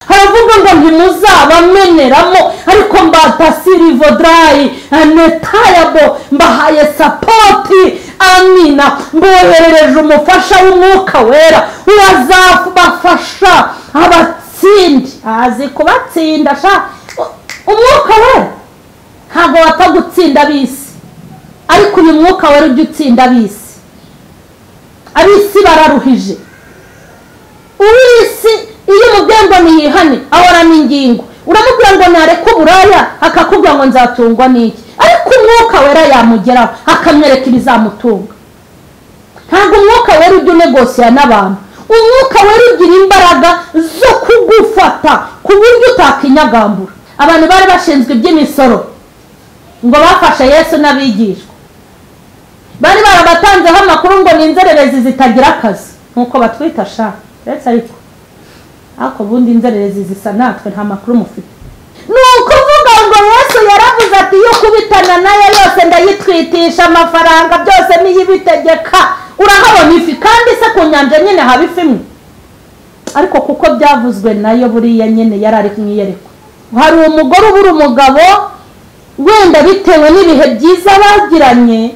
Haravuga ngo ntimuzabameneramo, ariko mbatasirivodrayi anetayabo, mbahaye sapoti. Amina. Mboherereje umufasha w'umwuka wera uwazabafasha abatsindi. Azi kubatsinda sha. Umwuka wera ntabwo wapfa gutsinda ab'isi, ariko uyu mwuka wera ujya utsinda ab'isi. Ab'isi bararuhije. Uw'isi iyo umubwiye ngo niyihane ahorana ingingo, uramubwira ngo nareke uburaya akakubwira ngo nzatungwa n'iki, ariko umwuka wera yamugeraho akamwereka ibizamutunga. Ntabwo umwuka wera ujya unegosiya n'abantu. Umwuka wera ugira imbaraga zo kugufata ku buryo utakinyagambura. Abantu bari bashinzwe iby'imisoro ngo bafashe Yesu n'abigishwa, bari barabatanzeho amakuru ngo ni inzererezi zitagira akazi, nkuko batwita sha. Uretse ariko ubundi inzererezi zisa natwe, nta makuru mufite. Ni ukuvuga ngo Yesu yaravuze ati yo kubitana nayo yose ndayitwitisha amafaranga byose niyibitegeka. Urahabona ifi, kandi se ku nyanja nyine haba ifi imwe, ariko kuko byavuzwe nayo buriya nyine yari ari kumwiyerekwa. Hari umugore ubura umugabo wenda bitewe n'ibihe byiza bagiranye,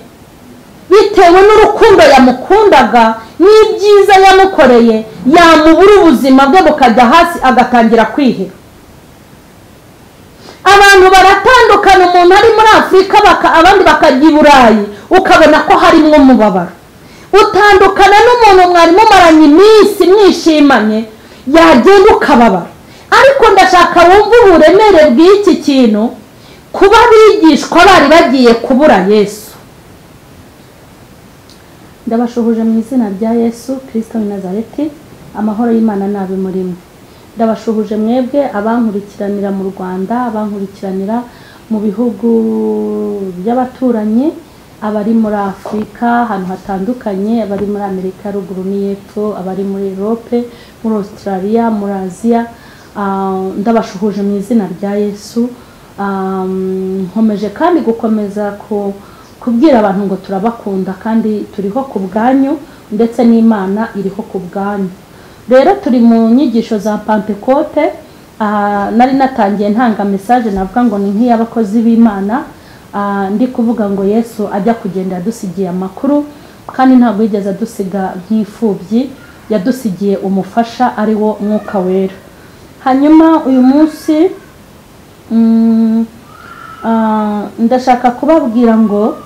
bitewe n'urukundo yamukundaga n'ibyiza yamukoreye, yamubura ubuzima bwe bukajya hasi agatangira kwiheba. Abantu baratandukana, umuntu ari muri Afurika abandi bakajya i Burayi, ukabona ko harimo umubabaro. Utandukana n'umuntu mwari mumaranye iminsi mwishimanye, yagenda ukababara. Ariko ndashaka wumve uburemere bw'iki kintu, kuba abigishwa bari bagiye kubura Yesu. Ndabashuhuje mu izina rya Yesu Kristo w'i Nazareti, amahoro y'Imana nabe muri mwe. Ndabashuhuje mwebwe abankurikiranira mu Rwanda, abankurikiranira mu bihugu by'abaturanyi, abari muri Afurika ahantu hatandukanye, abari muri Amerika ya ruguru n'iy'epfo, abari muri Europe, muri Australia, muri Aziya. Ndabashuhuje mu izina rya Yesu. Nkomeje kandi gukomeza kubwira abantu ngo turabakunda kandi turiho ku bwanyu, ndetse n'Imana iriho ku bwanyu. Rero turi mu nyigisho za Pentecote. Nari natangiye ntanga message navuga ngo ni nk'iy'abakozi b'Imana, ndi kuvuga ngo Yesu ajya kugenda yadusigiye amakuru, kandi ntabwo yigeze adusiga nk'imfubyi, yadusigiye umufasha ari wo mwuka wera. Hanyuma uyu munsi ndashaka kubabwira ngo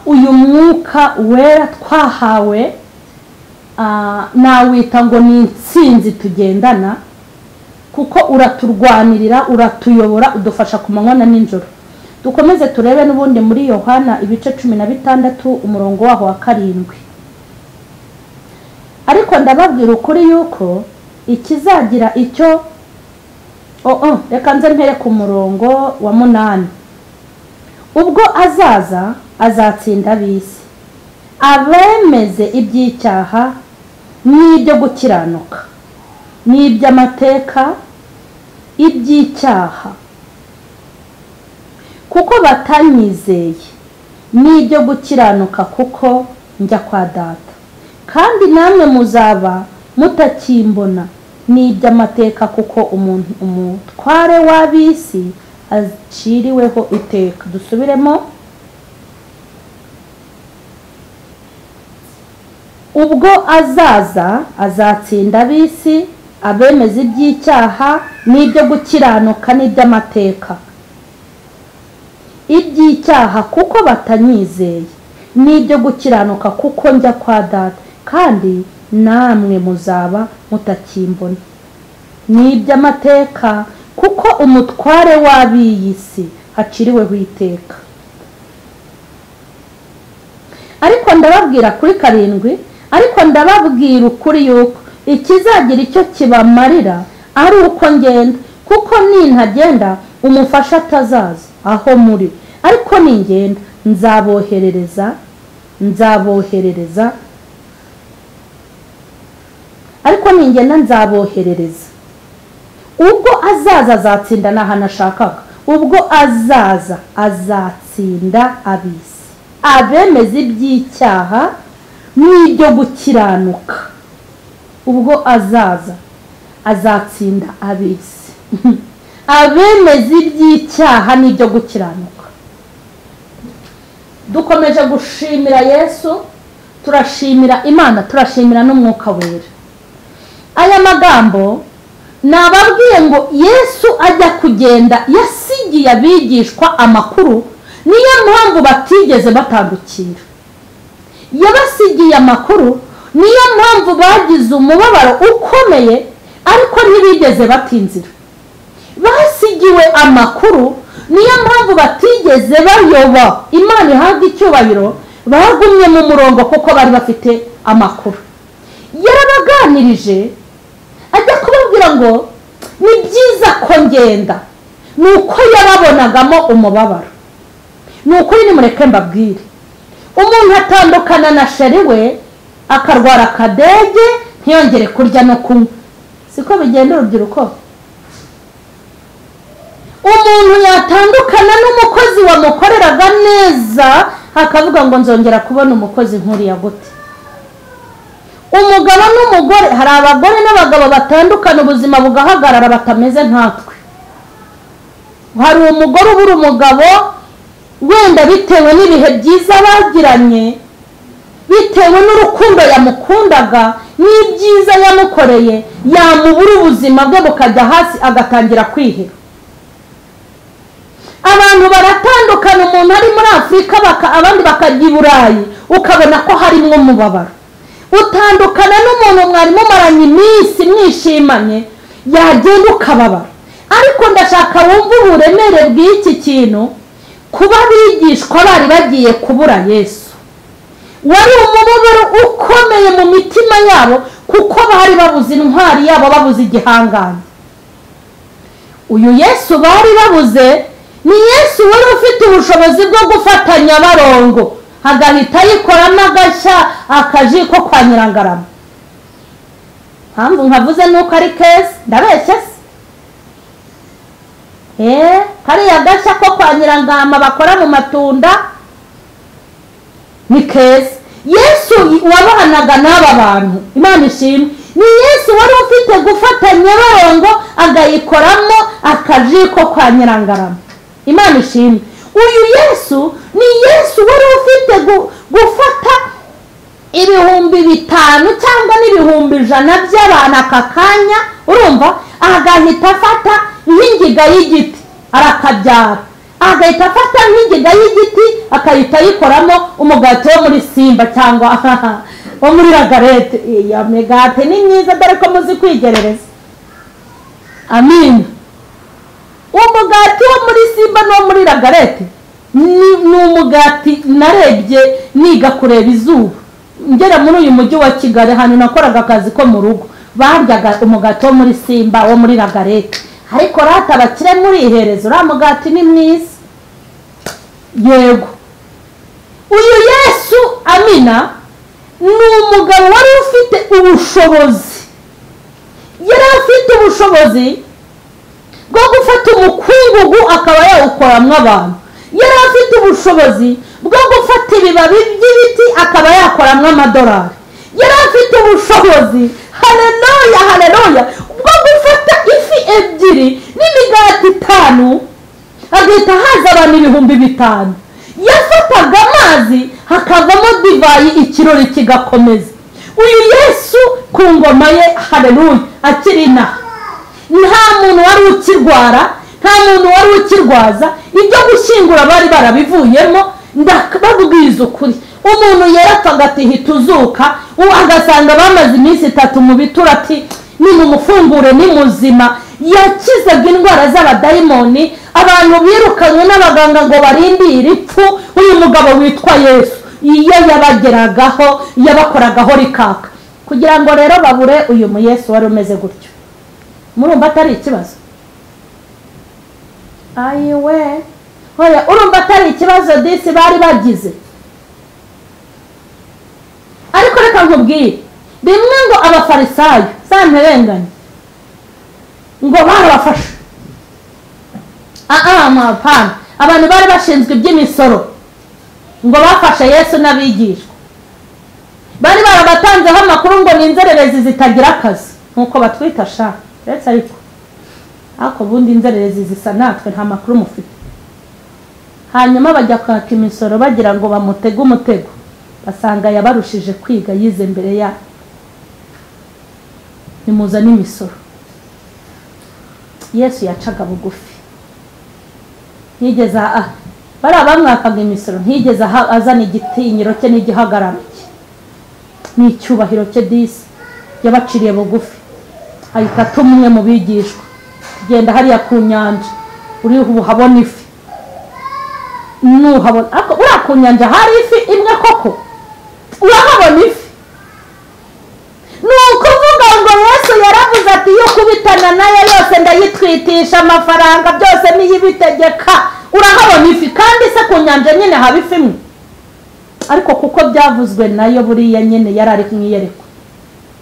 uyu mwuka wera twahawe nawita ngo ni intsinzi tugendana, kuko uraturwanirira, uratuyobora, udufasha ku manywa na nijoro. Dukomeze turebe n'ubundi muri Yohana ibice 16 umurongo waho wa 7. Ariko ndababwira ukuri yuko ikizagira icyo reka nze mpere ku murongo wa 8. Ubwo azaza azatsinda ab'isi, abemeze iby'icyaha n'ibyo gukiranuka n'iby'amateka, iby'icyaha kuko batanyizeye, n'ibyo gukiranuka kuko njya kwa Data, kandi namwe muzaba mutakimbona, n'iby'amateka kuko umuntu umutware w'ab'isi aciriweho iteka. Dusubiremo. Ubwo azaza azatsinda ab'isi, abemeza iby'icyaha n'ibyo gukiranuka n'iby'amateka, iby'icyaha kuko batanyizeye, n'ibyo gukiranuka kuko njya kwa Data, kandi namwe muzaba mutakimbona, n'iby'amateka kuko umutware w'ab'iyi si haciriweho iteka. Ariko ndababwira kuri 7, ariko ndababwira ukuri yuko ikizagira icyo kibamarira ari uko ngenda, kuko nintagenda umufasha atazaza aho muri, ariko ningenda nzaboherereza, ariko ningenda nzaboherereza. Ubwo azaza azatsinda n'ahantu ashakaga, ubwo azaza azatsinda ab'isi, abemeza iby'icyaha n'ibyo gukiranuka. Ubwo azaza Azatsinda ab'isi, abemeza iby'icyaha n'ibyo gukiranuka. Dukomeje gushimira Yesu, turashimira Imana, turashimira n'Umwuka Wera. Aya magambo nababwiye ngo Yesu ajya kugenda yasigiye abigishwa amakuru, niyo mpamvu batigeze batandukira. Yabasigiye amakuru, niyo mpamvu bagize umubabaro ukomeye, ariko ntibigeze batinzira. Basigiwe amakuru, niyo mpamvu batigeze bayoba. Imana ihabwa icyubahiro, bagumye mu murongo kuko bari bafite amakuru. Yarabaganirije ajya kubabwira ngo ni byiza ko ngenda, ni uko yababonagamo umubabaro. Ni ukuri nimureke mbabwire, umuntu atandukana na sheri we akarwara akadege ntiyongere kurya no kunywa. Siko bigenda urubyiruko? Umuntu yatandukana n'umukozi wamukoreraga neza akavuga ngo nzongera kubona umukozi nkuriya gute? Umugabo n'umugore, hari abagore n'abagabo batandukana ubuzima bugahagarara batameze nkatwe. Hari umugore ubura umugabo wenda bitewe n'ibihe byiza bagiranye, bitewe n'urukundo yamukundaga n'ibyiza yamukoreye, yamubura ubuzima bwe bukajya hasi agatangira kwiheba. Abantu baratandukana, umuntu ari muri Afurika abandi bakajya i Burayi, ukabona ko harimo umubabaro. Utandukana n'umuntu mwari mumaranye iminsi mwishimanye, yagenda ukababara. Ariko ndashaka wumve uburemere bw'iki kintu, kuba abigishwa bari bagiye kubura Yesu. Wari umubabaro ukomeye mu mitima yabo, kuko bari babuze intwari yabo, babuze igihangange. Uyu Yesu bari babuze ni Yesu wari ufite ubushobozi bwo gufata Nyabarongo agahita ayikoramo agashya akajiko kwa Nyirangarama. Mpamvu nkavuze nuko ari keza, ndabeshye se? Kariya gashya ko kwa Nyirangarama bakora mu matunda ni keza. Yesu wabanaga n'aba bantu, Imana ishimwe, ni Yesu wari ufite gufata Nyabarongo agayikoramo akajiko kwa Nyirangarama. Imana ishimwe. Uyu Yesu ni Yesu wari ufite gufata 5000 cyangwa 100,000 by'abantu aka kanya, urumva, agahita afata nk'ingiga y'igiti arakabyara, agahita afata nk'ingiga y'igiti akahita ayikoramo umugati wo muri Simba cyangwa wo muri Lagarete. Iyo migati ni myiza dore ko muzi kwigerereza. Amin. Umugati wo muri Simba no muri Lagarete ni umugati narebye niga kureba izuba. Ngera muri uyu mujyi wa Kigali hano nakoraga akazi ko mu rugo, baryaga umugati wo muri Simba wo muri Lagarete. Ariko rata bakire muri iherezo, uriya mugati ni mwiza. Yego. Uyu Yesu amina ni umugabo wari ufite ubushobozi. Yari afite ubushobozi bwo gufata umukungugu akaba yawukoramo abantu. Yari afite ubushobozi bwo gufata ibibabi by'ibiti akaba yakoramo amadolari. Yari afite ubushobozi, haleluya haleluya, bwo gufata ifi 2 n'imigati 5 agahita haza abantu 5000. Yafataga amazi hakavamo divayi, ikirori kigakomeza. Uyu Yesu ku ngoma ye, haleluya, akiri inaha, nta muntu wari ukirwara, nta muntu wari ukirwaza, ibyo gushyingura bari barabivuyemo. Ndababwiza ukuri, umuntu yarapfaga ati hita uzuka, agasanga bamaze iminsi 3 mu bituro ati nimumufungure ni muzima. Yakizaga indwara z'abadayimoni, abantu birukanywe n'abaganga ngo barindire ipfu. Uyu mugabo witwa Yesu iyo yabageragaho yabakoragaho rikaka. Kugira ngo rero babure uyu mu Yesu wari umeze gutyo, murumva atari ikibazo? Ayiwe, hoya, urumva atari ikibazo disi bari bagize? Ariko reka nkubwire bimwe ngo abafarisayo za nterenganye ngo barabafashe. Abantu bari bashinzwe iby'imisoro ngo bafashe Yesu n'abigishwa. Bari barabatanzeho amakuru ngo ni inzererezi zitagira akazi, nkuko batwita sha. Uretse ariko bundi inzererezi zisa natwe, nta makuru mufite. Hanyuma bajya kwaka imisoro bagira ngo bamutege umutego, basanga yabarushije kwiga, yize mbere yabo. Nimuzane imisoro. Yesu yacaga bugufi, ntiyigeze bariya bamwakaga imisoro, ntiyigeze azana igitinyiro cye n'igihagararo cye n'icyubahiro cye. Disi yabaciriye bugufi, ahita atuma umwe mu bigishwa, genda hariya ku nyanja uri buhabona ifi. Nuhabona ariko uriya ku nyanja hari ifi imwe koko, urahabona ifi. Ni ukuvuga ngo Yesu yaravuze ati iyo kubitana nayo yose ndayitwitisha amafaranga byose niyibitegeka. Urahabona ifi, kandi se ku nyanja nyine haba ifi imwe? Ariko kuko byavuzwe nayo buriya nyine yari ari kumwiyerekwa,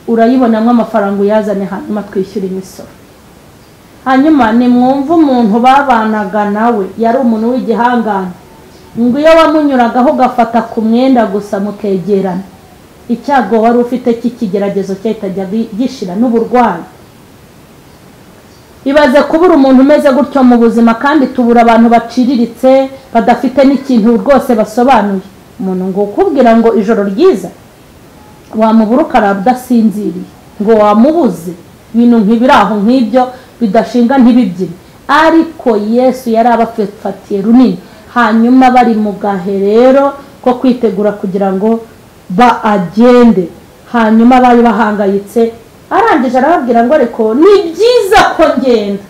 urayibonamo amafaranga uyazane, hanyuma twishyura imisoro. Hanyuma nimwumve umuntu babanaga nawe, yari umuntu w'igihangane, ngo iyo wamunyuragaho ugafata ku mwenda gusa mukegerana, icyago wari ufite cy'ikigeragezo cyahitajya gishira n'uburwayi. Ibaze kubura umuntu umeze gutyo mu buzima, kandi tubura abantu baciriritse badafite n'ikintu rwose basobanuye. Umuntu ngo ukubwira ngo ijoro ryiza, wamubura ukaraba udasinziriye, ngo wamubuze ibintu nk'ibiri aho nk'ibyo bidashinga ntibibyine. Ariko Yesu yari abafatiye runini. Hanyuma bari mu gahe rero ko kwitegura kugira ngo agende, hanyuma bari bahangayitse. Arangije arababwira ngo ariko ni byiza ko ngenda,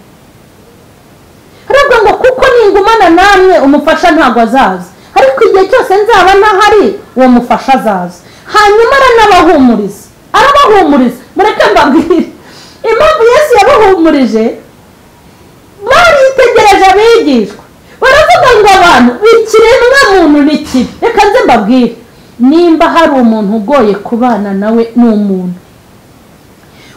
aravuga ngo kuko ningumana namwe umufasha ntabwo azaza, ariko igihe cyose nzaba ntahari uwo mufasha azaza. Hanyuma aranabahumuriza, arabahumuriza. Mureke mbabwire impamvu Yesu yabahumurije. Baritegereje abigishwa, baravuga ngo abantu ikiremwa muntu ni kibi. Reka nze mbabwire, nimba hari umuntu ugoye kubana nawe ni umuntu.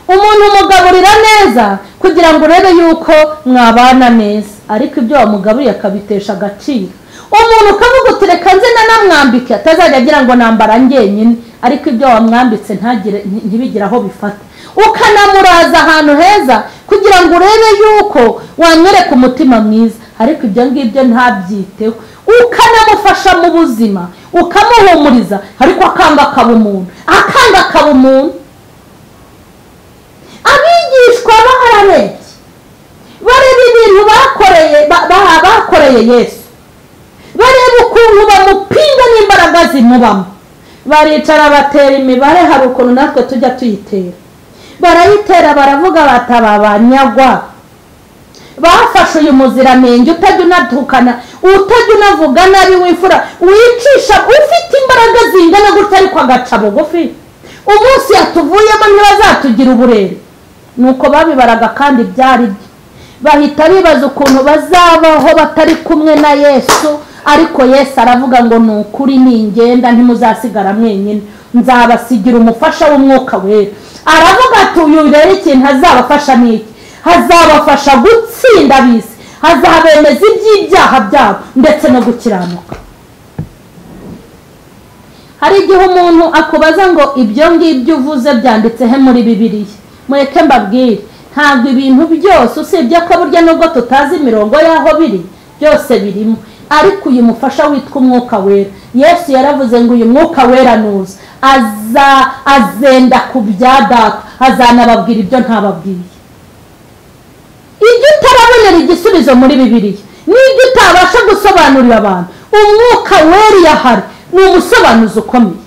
Umuntu umugaburira neza kugira ngo urebe yuko mwabana neza, ariko ibyo wamugaburiye akabitesha agaciro. Umuntu ukavuga uti reka nze nanamwambike, atazajya agira ngo nambara njyenyine, ariko ibyo wamwambitse ntibigire aho bifata. Ukanamuraza ahantu heza kugira ngo urebe yuko wamwereka umutima mwiza, ariko ibyo ngibyo ntabyiteho. Ukanamufasha mu buzima, ukamuhumuriza, ariko akanga akaba umuntu, akanga akaba umuntu. Abigishwa bararebye, bareba ibintu bakoreye Yesu, bareba ukuntu bamupinga n'imbaraga zimubamo, baricara batera imibare. Hari ukuntu natwe tujya tuyitera, barayitera baravuga bataba banyagwa bafashe uyu muziranenge utajya unatukana, utajya unavuga nabi, w'imfura, wicisha, ufite imbaraga zingana gutya ariko agaca bugufi. Umunsi yatuvuyemo ntibazatugira uburere. Nuko babibaraga kandi byari byo. Bahita bibaza ukuntu bazabaho batari kumwe na Yesu, ariko Yesu aravuga ngo ni ukuri ningenda ntimuzasigara mwenyine, nzabasigira umufasha w'umwuka wera. Aravuga ati uyu rero ikintu azabafasha ni iki? Azabafasha gutsinda ab'isi, azabemeza iby'ibyaha byabo ndetse no gukiranuka. Hari igihe umuntu akubaza ngo ibyo ngibyo uvuze byanditse he muri Bibiliya? Mureke mbabwire, ntabwo ibintu byose, usibye ko burya nubwo tutazi imirongo y'aho biri, byose birimo. Ariko uyu mufasha witwa umwuka wera, Yesu yaravuze ngo uyu mwuka wera nuza azenda ku bya data, azanababwira ibyo ntababwiye. Ibyo utarabonera igisubizo muri Bibiliya, n'ibyo utabasha gusobanurira abantu, umwuka wera iyo ahari ni umusobanuzi ukomeye.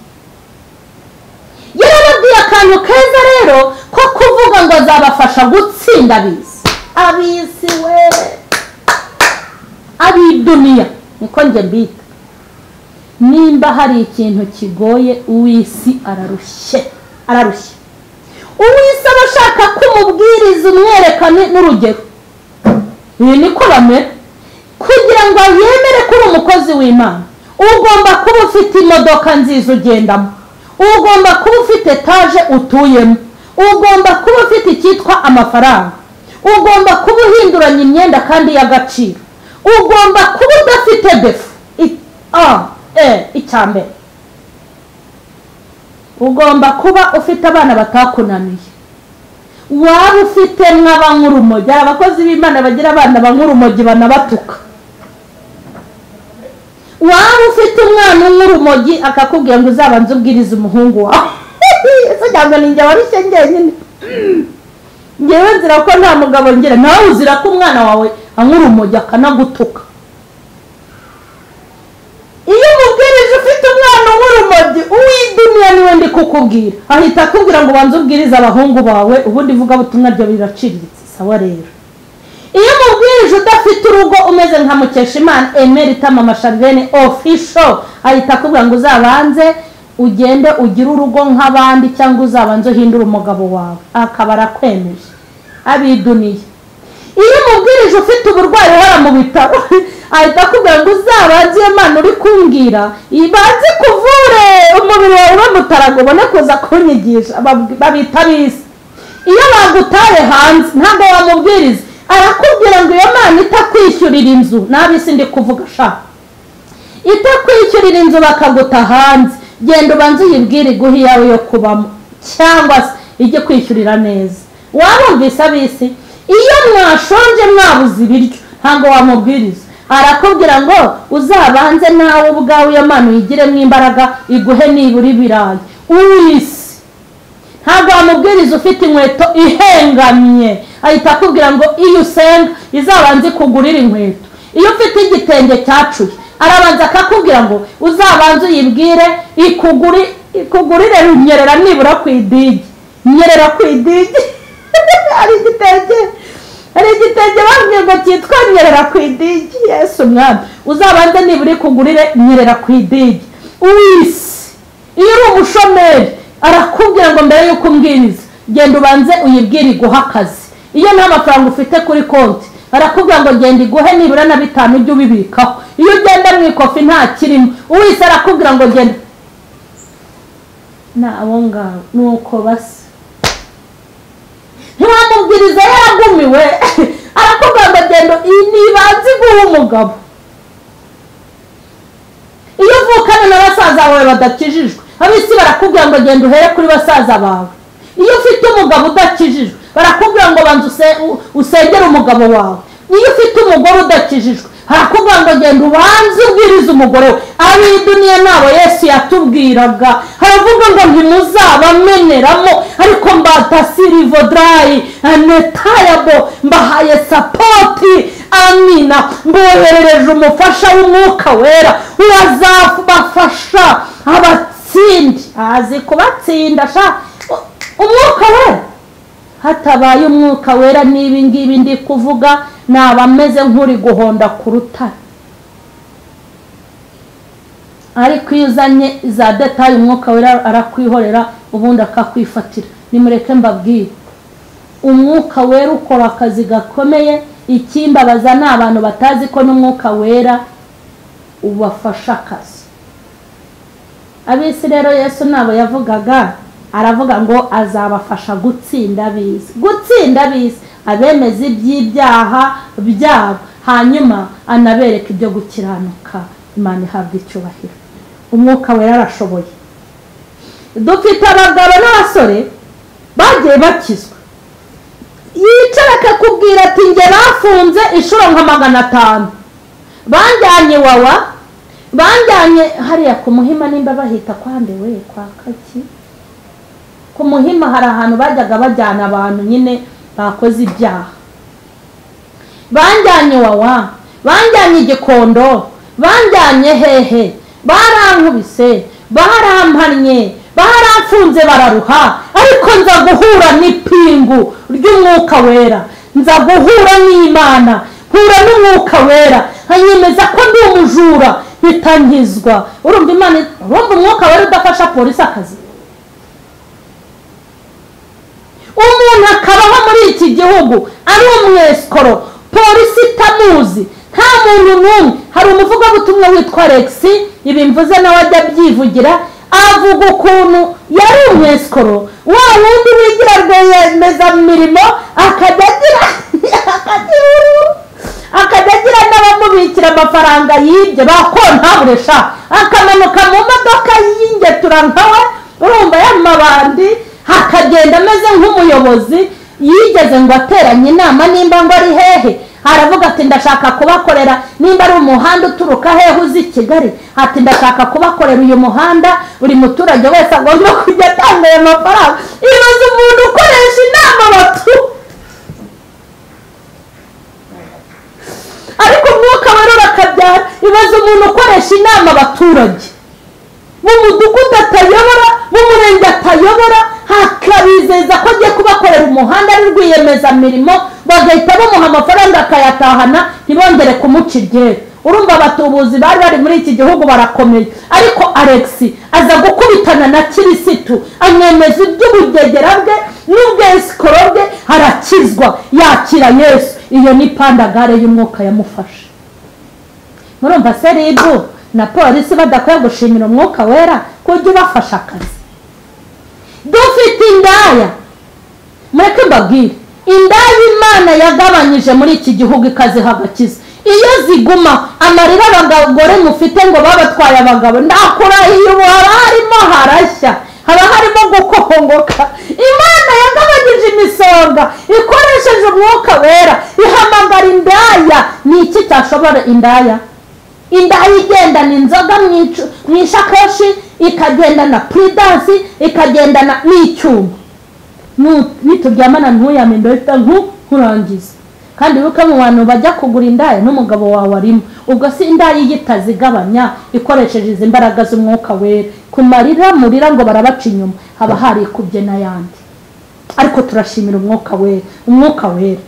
Yarababwiye akantu keza rero ko kuvuga ngo azabafasha gutsinda ab'isi. Ab'isi we, ab'iduniya niko njye mbita. Nimba hari ikintu kigoye uw'isi ararushye, ararushye. Uw'isi aba ashaka kumubwiriza umwerekane n'urugero. Ibi niko bamera. Kugira ngo yemere ko uri umukozi w'Imana, ugomba kuba ufite imodoka nziza ugendamo, ugomba kuba ufite etaje utuyemo, ugomba kuba ufite icyitwa amafaranga, ugomba kuba uhinduranya imyenda kandi y'agaciro, ugomba kuba udafite defu. Icya mbere, ugomba kuba ufite abana batakunaniye, Waba ufite nk'abanywa urumogi, abakozi b'Imana bagira abana banywa urumogi banabatuka. Waba ufite umwana unywa urumogi akakubwira ngo uzabanze ubwirize umuhungu wawe. Ese cyangwa ni njye warushye njyenyine? Ngewe nzira ko nta mugabo ngira, nawe uzira ko umwana wawe anywa urumogi akanagutuka. Iyo umubwirije ufite umwana unywa urumogi, uw'iduniya niwe ndi kukubwira, ahita akubwira ngo ubanze ubwirize abahungu bawe, ubundi ivugabutumwa ryo biraciriritse. Sawa rero, iyo umubwirije udafite urugo umeze nka Mukeshimana Emerita Mama Charlene official, ahita akubwira ngo uzabanze ugende ugire urugo nk'abandi, cyangwa uzabanze uhindure umugabo wawe, akaba arakwemeje. Abiduniye. Iyo umubwirije ufite uburwayi uhora mu bitaro, ahita akubwira ngo uzabanze iyo Mana uri kumbwira ibanze kuvure umubiri wawe ube mutarago ubone kuza kunyigisha. Babita bisi. Iyo bagutaye hanze ntabwo wamubwiriza, arakubwira ngo iyo Mana itakwishyurira inzu, n'abisi ndi kuvuga sha, itakwishyurira inzu bakaguta hanze, genda ubanze uyibwire iguhe iyawe yo kubamo, cyangwa se ijye kwishyurira neza. Wabumvise abisi? Iyo mwashonje mwabuze ibiryo ntabwo wamubwiriza, arakubwira ngo uzabanze nawe ubwawe iyo Mana uyigiremo imbaraga iguhe nibura ibirayi. Uwisi ntabwo wamubwiriza ufite inkweto ihengamye, ahita akubwira ngo iyo usenga izabanze ikugurire inkweto. Iyo ufite igitenge cyacuye arabanza akakubwira ngo uzabanze uyibwire ikugurire nyerera nibura ku idigi, nyerera ku idigi. Hari igitenge bambwiye ngo cyitwa nyerera ku idigi. Yesu mwami, uzabanze nibura ikugurire nyerera ku idigi. Uwisi iyo uri umushomeri arakubwira ngo mbere y'uko umbwiriza genda ubanze uyibwire iguhe akazi. Iyo nta mafaranga ufite kuri konti arakubwira ngo genda iguhe nibura na 5 ujye ubibikaho. Iyo ugenda mu ikofi nta kirimo, uwisi arakubwira ngo genda na abo ngabo. Nuko basa ntiwamubwiriza yaragumiwe, arakubwira ngo genda nibanze iguhe umugabo. Iyo uvukana na basaza bawe badakijijwe, abisi barakubwira ngo genda uhere kuri basaza bawe. Iyo ufite umugabo udakijijwe barakubwira ngo banza usengere umugabo wawe. Iyo ufite umugore udakijijwe harakubwira ngo genda ubanze ubwirize umugore we. Ab'iduniya nabo Yesu yatubwiraga, haravuga ngo ntimuzabameneramo, ariko mbatasirivodrayi anetayabo, mbahaye sapoti. Amina, mboherereje umufasha w'umwuka wera uwazabafasha abatsindi. Azi kubatsinda sha umwuka wera. Hatabaye umwuka wera n'ibi ngibi ndi kuvuga naba ameze nk'uri guhonda ku rutare. Ariko iyo uzanye za detaye umwuka wera arakwihorera ubundi akakwifatira. Nimureke mbabwire, umwuka wera ukora akazi gakomeye. Ikimbabaza ni abantu batazi ko n'umwuka wera ubafasha akazi. Abisi rero Yesu nabo yavugaga, aravuga ngo azabafasha gutsinda abisi, gutsinda abisi, abemeza iby'ibyaha byabo, hanyuma anabereka ibyo gukiranuka. Imana ihabwa icyubahiro. Umwuka wera arashoboye. Dufite abagabo n'abasore bagiye bakizwa, yicara akakubwira ati njye bafunze inshuro nka 500, banjyanye wawa, banjyanye hariya ku Muhima, nimba bahita kwande we kwa kaki ku Muhima, hari ahantu bajyaga bajyana abantu nyine bakoze ibyaha. Banjyanye wawa, banjyanye Igikondo, banjyanye hehe, barankubise, barampannye, baramfunze bararuha, ariko nza guhura n'ipingu ry'umwuka wera, nza guhura n'Imana, mpura n'umwuka wera, anyemeza ko ndi umujura mpita. Urumva Imana, urumva umwuka wera udafasha polisi akazi? Umuntu akabaho muri iki gihugu ari umwesikoro, polisi itamuzi, nta muntu n'umwe. Hari umuvugabutumwa witwa Alex, ibi mvuze nawe ajya abyivugira, avuga ukuntu yari umwesikoro, wa wundi wigira rwiyemezamirimo, akajya agira n'abamubikira amafaranga yibye bakontaburesha, akamanuka mu modoka y'ingetura nkawe, urumva y'amabandi, akagenda ameze nk'umuyobozi. Yigeze ngo ateranye inama nimba ngo ari hehe, aravuga ati ndashaka kubakorera, nimba ari umuhanda uturuka hehe uzi Kigali, ati ndashaka kubakorera uyu muhanda, buri muturage wese agomba kujya atanga ayo mafaranga. Ibaze umuntu ukoresha inama batu, ariko umwuka wera urakabyara. Ibaze umuntu ukoresha inama abaturage mu mudugudu atayobora, mu murenge atayobora, hakabizeza ko agiye kubakorera umuhanda ari rwiyemezamirimo, bagahita bamuha amafaranga akayatahana, ntibongere kumuca iryera. Urumva abatubuzi bari bari muri iki gihugu barakomeye, ariko Alex aza gukubitana na Kirisitu, amwemeza iby'ubugegera bwe n'ubwesikoro bwe, arakizwa, yakira Yesu. Iyo ni pandagare y'umwuka yamufashe. Murumva se ribu na polisi badakwiye gushimira umwuka wera kujya ubafasha akazi? Dufite indaya, mureke mbabwire, indaya Imana yagabanyije muri iki gihugu ikaziha agakiza. Iyo ziguma amarira abagore mufite ngo babatwaye abagabo, ndakurahiye ubu haba harimo harashya, haba harimo gukokongoka. Imana yagabanyije imisonga ikoresheje umwuka wera, ihamagara indaya. Ni iki cyashobora indaya? Indaya igendana inzoga mu ishakoshi, ikagendana puridansi, ikagendana n'icyuma. Nituryamana ntuyame ndohita nkurangiza. Kandi wibuke mu bantu bajya kugura indaya n'umugabo wawe arimo. Ubwo si indaya iyo itazigabanya ikoresheje izi mbaraga z'umwuka wera, ku marira murira ngo barabaca inyuma, haba harikubye n'ayandi. Ariko turashimira umwuka wera, umwuka wera,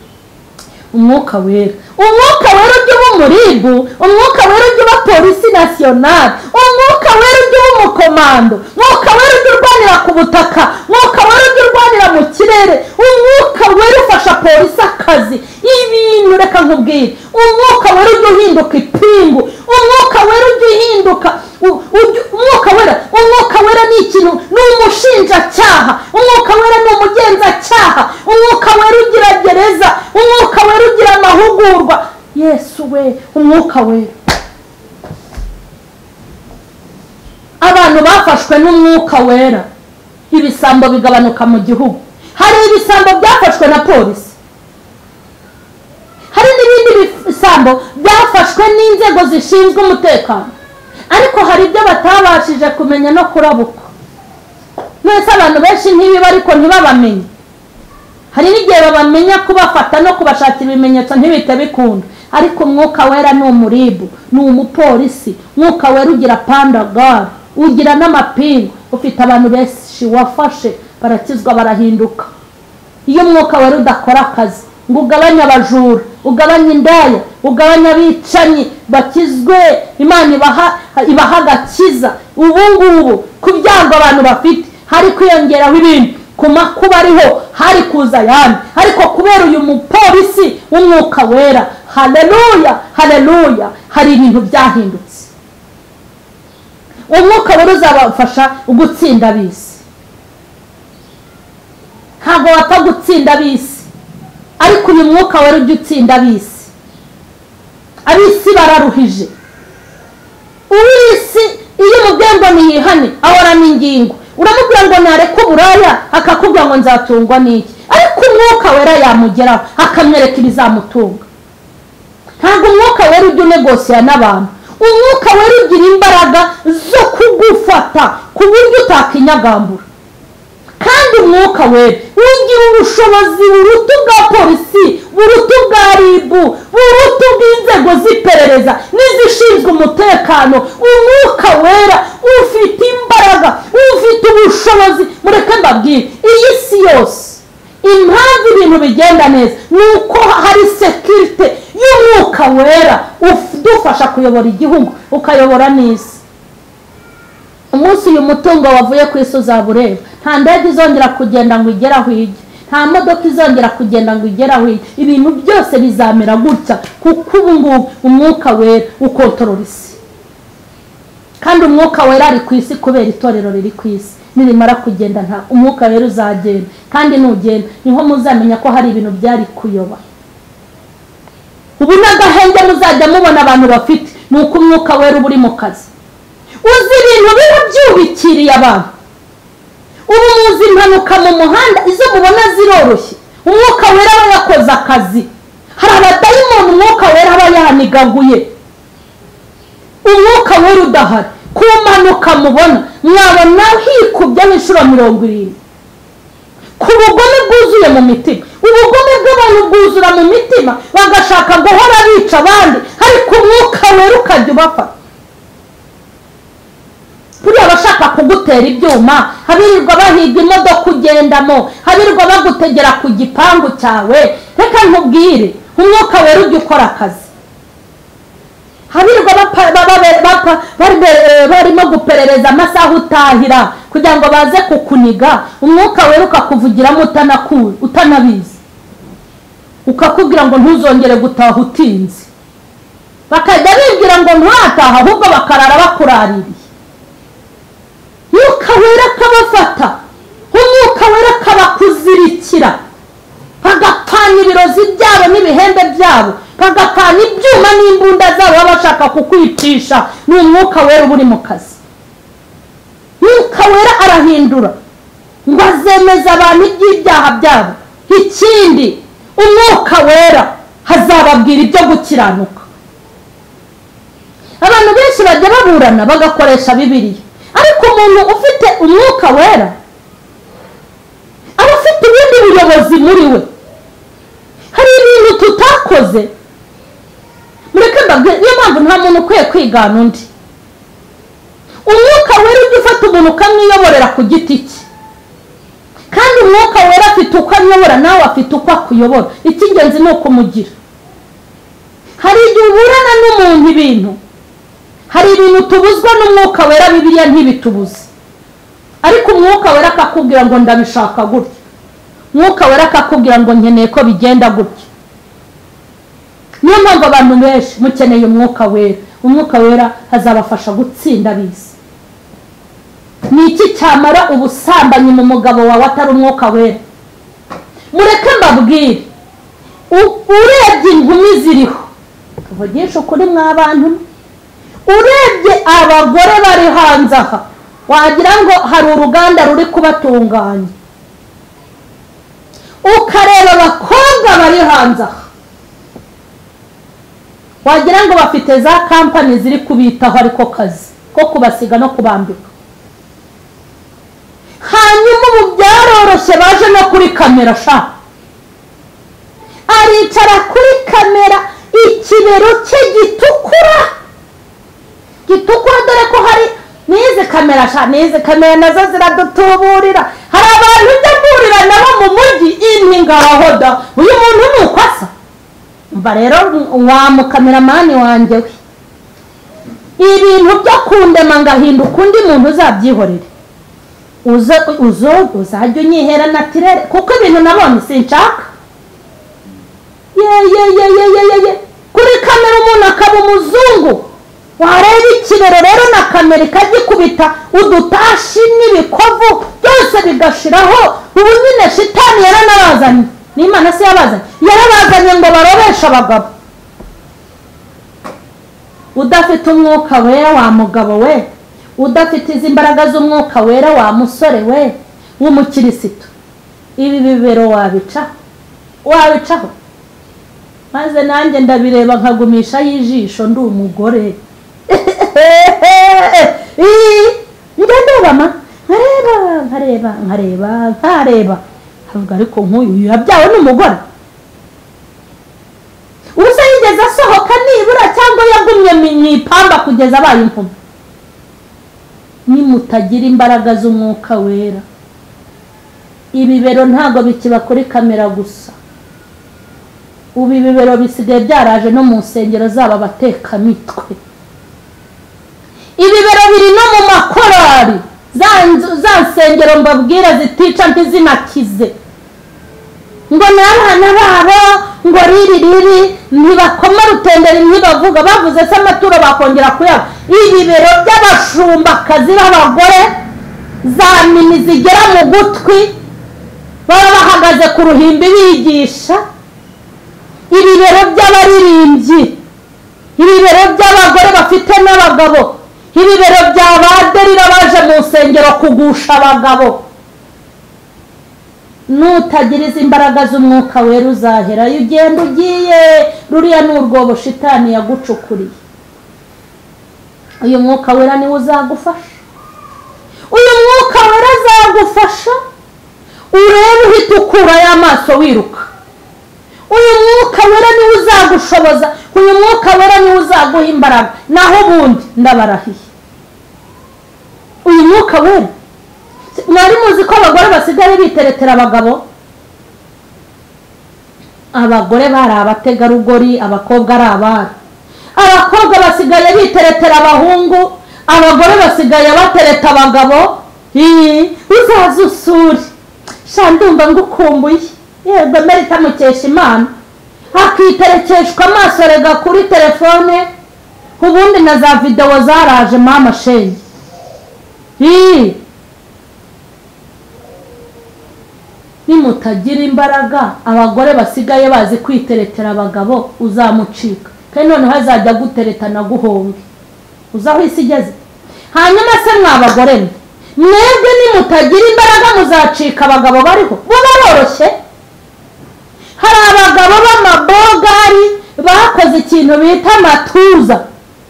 umwuka wera, umwuka wera ujya uba umuribu, umwuka wera ujya uba polisi nasiyonari, umwuka wera ujya uba umukomando, umwuka wera ujya urwanira ku butaka, umwuka wera ujya urwanira mu kirere, umwuka wera ufasha polisi akazi. Ibintu reka nkubwire, umwuka wera ujya uhinduka ipingu, umwuka wera ujya uhinduka umwuka wera. Umwuka wera ni ikintu, ni umushinjacyaha, umwuka wera ni umugenzacyaha, umwuka wera ugira gereza, umwuka wera ugira amahugurwa. Yesu we, umwuka wera. Abantu bafashwe n'umwuka wera, ibisambo bigabanuka mu gihugu. Hari ibisambo byafashwe na polisi, hari n'ibindi bisambo byafashwe n'inzego zishinzwe umutekano, ariko hari ibyo batabashije kumenya no kurabuka. Mwese abantu benshi ntibiba, ariko ntibabamenye. Hari n'igihe babamenya kubafata no kubashakira ibimenyetso ntibite bikunda. Ariko umwuka wera ni umuribu, ni umupolisi. Umwuka wera ugira pandagare, ugira n'amapingu. Ufite abantu benshi wafashe barakizwa barahinduka. Iyo umwuka wera udakora akazi ngo ugabanye abajura, ugabanye indaya, ugabanye abicanyi, bakizwe, Imana ibaha agakiza. Ubu ngubu ku byago abantu bafite hari kwiyongeraho ibintu, ku makuba ariho hari kuza ayandi, ariko kubera uyu mupolisi w'umwuka wera, haleluya, haleluya, hari ibintu byahindutse. Umwuka wera uzabafasha gutsinda ab'isi. Ntabwo wapfa gutsinda ab'isi, ariko uyu mwuka wera ujya utsinda ab'isi. Ab'isi bararuhije. Uw'isi iyo umubwiye ngo niyihane ahorana ingingo. Uramubwira ngo nareke uburaya, akakubwira ngo nzatungwa n'iki, ariko umwuka wera yamugeraho akamwereka ibizamutunga. Ntabwo umwuka wera ujya unegosiya n'abantu. Umwuka wera ugira imbaraga zo kugufata ku buryo utakinyagambura. Kandi umwuka wera ugira ubushobozi buruta ubwa polisi, buruta ubwa ribu, buruta ubw'inzego z'iperereza n'izishinzwe umutekano. Umwuka wera ufite imbaraga, ufite ubushobozi. Mureke mbabwire, iyi si yose impamvu ibintu bigenda neza ni uko hari sekirite y'umwuka wera udufasha kuyobora igihugu, ukayobora n'isi. Umunsi uyu mutungo wavuye ku isi uzaba ureba, nta ndege izongera kugenda ngo igere aho ijya, nta modoka izongera kugenda ngo igere aho ijya. Ibintu byose bizamera gutya, kuko ubu ngubu umwuka wera ukontorora isi. Kandi umwuka wera ari ku isi kubera itorero riri ku isi. Nirimara kugenda nta umwuka wera uzagenda, kandi nugenda niho muzamenya ko hari ibintu byari kuyoba. Ubu n'agahenge muzajya mubona abantu bafite ni uko umwuka wera uba uri mu kazi. Uzi ibintu biba byubikiriye abantu. Ubu muzi impanuka mu muhanda izo mubona ziroroshye. Umwuka wera aba yakoze akazi. Hari abadayimoni umwuka wera aba yanigaguye. Umwuka wera udahari ku mpanuka mubona mwabona hikubye inshuro 70 ku bugome bwuzuye mu mitima. Ubugome bw'abantu bwuzura mu mitima, bagashaka guhora bica abandi, ariko umwuka wera ukajya ubafata. Buriya abashaka kugutera ibyuma, habirirwa bahiga imodoka ugendamo, habirirwa bagutegera ku gipangu cyawe. Reka nkubwire, umwuka wera ujya ukora akazi. Habirirwa barimo guperereza amasaha utahira kugira ngo baze kukuniga. Umwuka wera ukakuvugiramo utanabizi, ukakubwira ngo ntuzongere gutaha utinze. Bakajya bibwira ngo nturataha, ahubwo bakarara bakuraririye. Umwuka wera akabafata, umwuka wera akabakuzirikira, bagapfana ibirozi byabo n'ibihembe byabo, bagapfana ibyuma n'imbunda zabo baba bashaka kukwicisha. Ni umwuka wera uba uri mu kazi. Umwuka wera arahindura ngo azemeza abantu iby'ibyaha byabo. Ikindi, umwuka wera hazababwira ibyo gukiranuka. Abantu benshi bajya baburana bagakoresha Bibiliya, ariko umuntu ufite umwuka wera aba afite ubundi buyobozi muri we. Hari ibintu tutakoze, mureke mbabwire, niyo mpamvu nta muntu ukwiye kwigana undi. Umwuka wera ujya ufata umuntu ukamwiyoborera ku giti cye, kandi umwuka wera afite uko ayobora, nawe afite uko akuyobora. Icy'ingenzi ni ukumugira. Hari igihe uburana n'umuntu ibintu, hari ibintu tubuzwa n'umwuka wera, Bibiliya ntibitubuze, ariko umwuka wera akakubwira ngo ndabishaka gutya. Umwuka wera akakubwira ngo nkeneye ko bigenda gutya. Niyo mpamvu abantu benshi mukeneye umwuka wera. Umwuka wera azabafasha gutsinda ab'isi. Ni iki cyamara ubusambanyi mu mugabo wawe atari umwuka wera? Mureke mbabwire, urebye inkumi ziriho, tuvugishe ukuri mw'abantu, urebye abagore bari hanze aha wagira ngo hari uruganda ruri kubatunganya. Ukareba abakobwa bari hanze aha wagira ngo bafite za kampani ziri kubitaho, ariko kazi ko kubasiga no kubambika. Hanyuma ubu byaroroshye, baje no kuri kamera sha, aricara kuri kamera ikibero cye gitukura gitukura. Dore ko hari n'izi kamera sha, n'izi kamera nazo ziradutuburira. Hari abantu ujya mpurira nabo mu mujyi, inti ngaho da, uyu muntu ni uko asa. Mva rero wa mukameramani wanjye we, ibintu byo kundema ngahinduka undi muntu uzabyihorere, uzajya unyihera natirere, kuko ibintu nabonye sinshaka. Ye ye ye ye ye ye, kuri kamera umuntu akaba umuzungu, wareba ikibero rero na kamera ikagikubita udutashi n'ibikovu byose bigashiraho. Ubu nyine shitani yaranabazanye, n'Imana se yabazanye, yarabazanye ngo barobeshe abagabo. Udafite umwuka wera wa mugabo we, udafite izi mbaraga z'umwuka wera wa musore we w'umukirisitu, ibi bibero wabica, wabicaho. Maze nanjye ndabireba nkagumisha y'ijisho, ndi umugore. Njya ndeba ma, nkareba nkareba nkareba nkareba, nkavuga ariko nk'uyu yabyawe n'umugore. Ubusa yigeze asohoka nibura, cyangwa yagumye mu ipamba kugeza abaye impumyi? Nimutagira imbaraga z'umwuka wera, ibibero ntago bikiba kuri kamera gusa. Ubu ibibero bisigaye byaraje no mu nsengero zaba batekamitwe. Ibibero biri no mu makorari, za nsengero mbabwira zitica ntizinakize, ngo n'abana babo ngo riri riri ntibakoma rutenderi, ntibavuga, bavuze se amaturo bakongera kuyaba. Ibibero by'abashumbakazi b'abagore, za mini zigera mu gutwi, baba bahagaze ku ruhimbi bigisha. Ibibero by'abaririmbyi, ibibero by'abagore bafite n'abagabo, ibibero bya baderira baje mu nsengero kugusha abagabo. Nutagira izi imbaraga z'umwuka wera uzaherayo ugenda ugiye, ruriya ni urwobo shitani yagucukuriye. Uyu mwuka wera niwe uzagufasha, uyu mwuka wera azagufasha urebe uhita ukura y'amaso wiruka. Uyu mwuka wera niwe uzagushoboza, uyu mwuka wera niwe uzaguha imbaraga, naho ubundi ndabarahiye. Uyu mwuka wera, mwari muzi ko abagore basigaye biteretera abagabo? Abagore bari abategarugori, abakobwa ari abari. Abakobwa basigaye biteretera abahungu, abagore basigaye batereta abagabo. Uzaze usure, sha ndumva ngukumbuye, yego Merita mukesha Imana, akiterekeshwa amaso rega kuri telefone, ubundi na za videwo zaraje mama shenge. Nimutagira imbaraga, abagore basigaye bazi kwiteretera abagabo, uzamucika. Kandi noneho azajya guteretana guhonge, uzaho isi igeze. Hanyuma se mwabagore mwebwe nimutagira imbaraga muzacika abagabo bariho, bo baroroshye. Hari abagabo b'amabogari bakoze ikintu bita amatuza,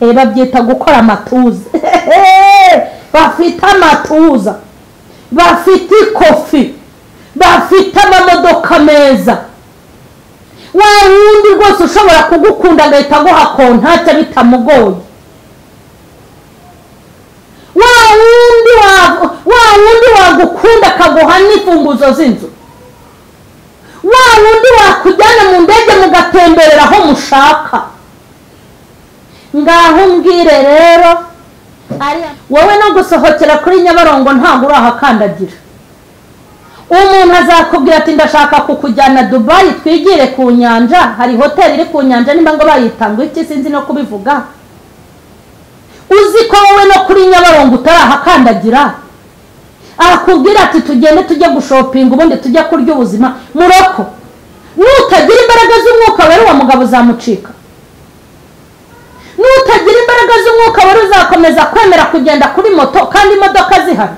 babyita gukora amatuza. Bafite amatuza, bafite ikofi, bafite amamodoka meza. Wa wundi rwose ushobora kugukunda agahita aguha kontacte bitamugoye. Wa wundi wagukunda akaguha n'imfunguzo z'inzu. Wa wundi wakujyana mu ndege mugatemberera aho mushaka. Ngaho mbwire rero, wowe no gusohokera kuri Nyabarongo ntabwo urahakandagira. Umuntu azakubwira ati ndashaka kukujyana Dubai twigire ku nyanja, hari hoteli iri ku nyanja nimba ngo bayitanga iki sinzi no kubivuga. Uzi ko wowe no kuri Nyabarongo utarahakandagira. Arakubwira ati tugende tujye gushopinga ubundi tujye kurya ubuzima muroko. Nutagira imbaraga z'umwuka wera uwo mugabo uzamucika. Nutagira imbaraga z'umwuka wera uzakomeza kwemera kugenda kuri moto kandi imodoka zihari.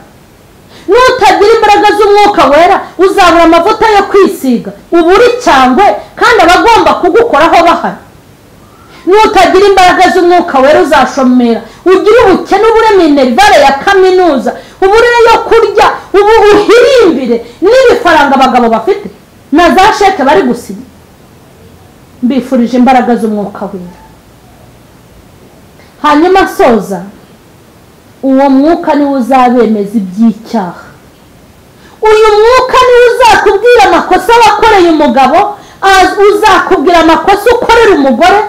Nutagira imbaraga z'umwuka wera uzabura amavuta yo kwisiga, uburi cyangwe kandi abagomba kugukoraho bahari. Nutagira imbaraga z'umwuka wera uzashomera, ugire ubukene, ubure minerivare ya kaminuza, ubure yo kurya, ubu uhirimbire n'ibifaranga abagabo bafite na za sheke bari gusinya. Mbifurije imbaraga z'umwuka wera. Hanyuma soza, uwo mwuka niwe uzabemeza iby'icyaha. Uyu mwuka niwe uzakubwira amakosa wakoreye umugabo, uzakubwira amakosa ukorera umugore,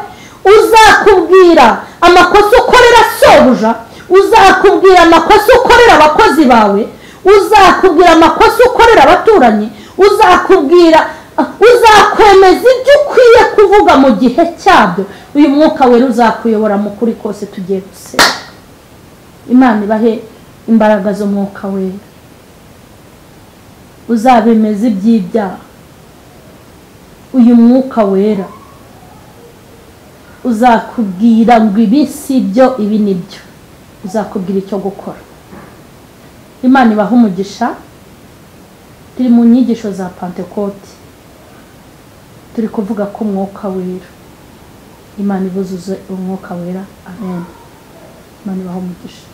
uzakubwira amakosa ukorera sobuja, uzakubwira amakosa ukorera abakozi bawe, uzakubwira amakosa ukorera abaturanyi, uzakubwira, uzakwemeza ibyo ukwiye kuvuga mu gihe cyabyo. Uyu mwuka wera uzakuyobora mu kuri kose tugiye gusenga. Imana ibahe imbaraga z'umwuka wera. Uzabemeza iby'ibyaha. Uyu mwuka wera uzakubwira ngo ibi si byo, ibi ni byo, uzakubwira icyo gukora. Imana ibahe umugisha. Turi mu nyigisho za Pentekote, turi kuvuga ko umwuka wera. Imana ibuzuze umwuka wera. Amen. Imana ibahe umugisha.